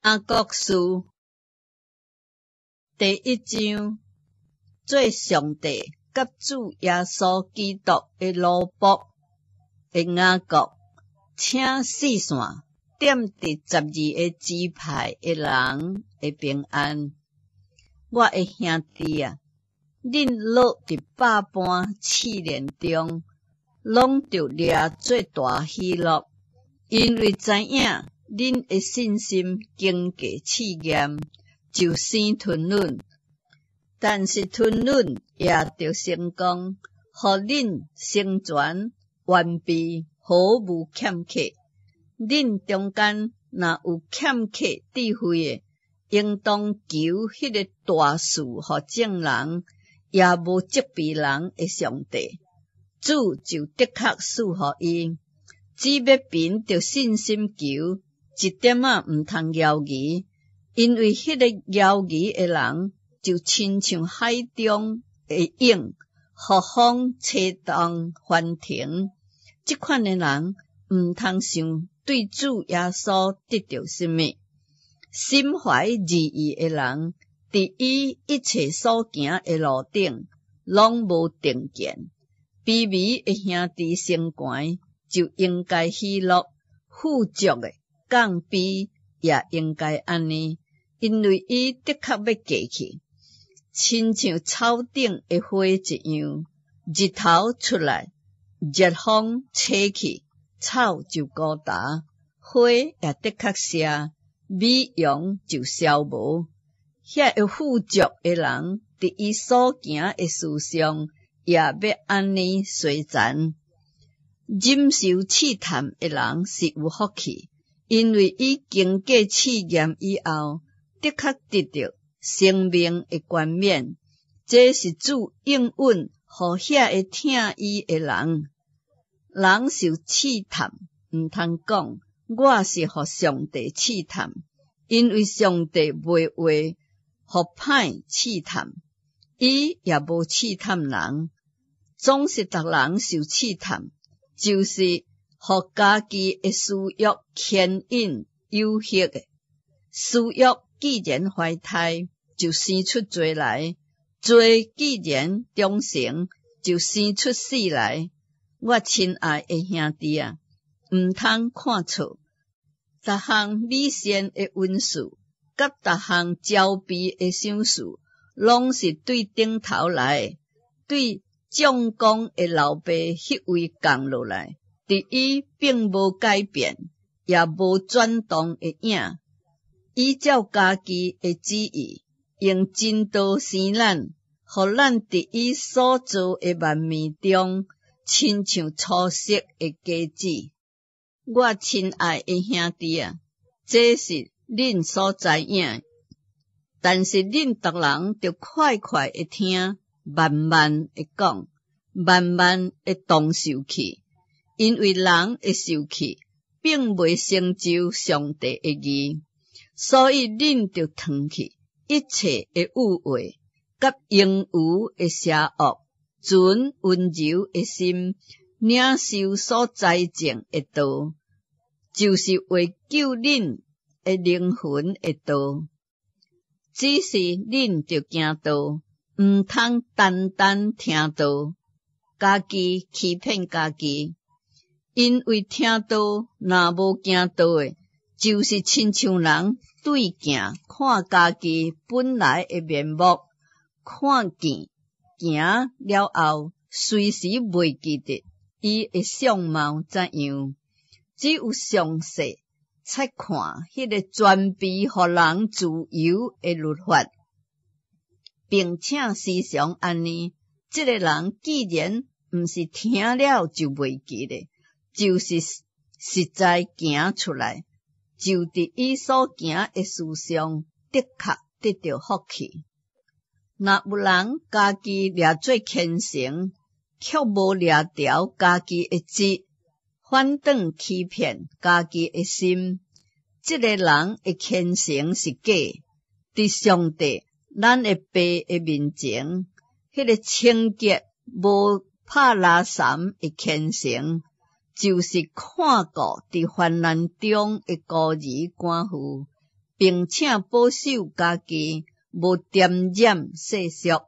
雅各書第一章，做上帝佮主耶穌基督的奴僕的雅各，請四散踮佇12個支派的人的平安。我的兄弟啊，恁落佇百般試煉中，攏著掠做大喜樂，因為知影恁的信心經過試驗，就生吞忍。但是吞忍也著成功，予恁成全完備，毫無欠缺。恁中間若有欠缺智慧的，應當求彼个大賜予眾人，也無責備人的上帝，主就的確賜予伊。只欲憑著信心求，一點仔毋通猶疑，因為彼个猶疑的人，就親像海中的湧，予風吹動翻騰。這款的人，毋通想對主耶穌得著啥物。心懷二意的人，佇伊一切所行的路頂，攏無定見。卑微的兄弟成懸，就應該喜樂；富足的降卑，也應該按呢，因為伊的確欲過去，親像草頂的花一樣，日頭出來，熱風吹去，草就枯焦，花也的確謝，美容就消無。遐个富足的人，佇伊所行的事上，也欲按呢衰殘。忍受試探的人是有福氣，因為伊經過試驗以後，的確得著生命的冠冕。這是主應允予遐个疼伊的人。人受試探，毋通講我是予上帝試探，因為上帝袂會予歹試探，伊也無試探人，總是逐人受試探，就是予家己的私欲牽引誘惑的。私欲既然懷胎，就生出罪來；罪既然長成，就生出死來。我親愛的兄弟啊，毋通看錯，逐項美善的恩賜，佮逐項澆備的賞賜，攏是對頂頭來，對眾光的老爸彼位降落來，佇伊並無改變，也無轉動的影。依照家己的旨意，用真道生咱，予咱佇伊所造的萬物中，親像初熟的果子。我親愛的兄弟啊，這是恁所知影，但是恁逐人著快快的聽，慢慢的講，慢慢的動受氣，因為人的受氣並未成就上帝的義，所以恁著褪去一切的污穢，佮盈餘的邪惡，存溫柔的心，領受所栽種的道，就是為救恁的靈魂的道。只是恁著行道，毋通單單聽道，家己欺騙家己。因為聽道若無行道的，就是親像人對鏡看家己本來的面目，看見行了後，隨時袂記得伊的相貌怎樣。只有詳細察看彼个全備予人自由的律法，並且時常按呢，這个人既然毋是聽了就袂記得，就是實在行出來，就佇伊所行的事上，的確得著福氣。若有人家己掠做虔誠，卻無掠牢家己的舌，反轉欺騙家己的心，這个人的虔誠是假。佇上帝咱的爸的面前，彼个清潔無拍拉毘的虔誠，就是看顧佇患難中的孤兒寡婦，並且保守家己，無沾染世俗。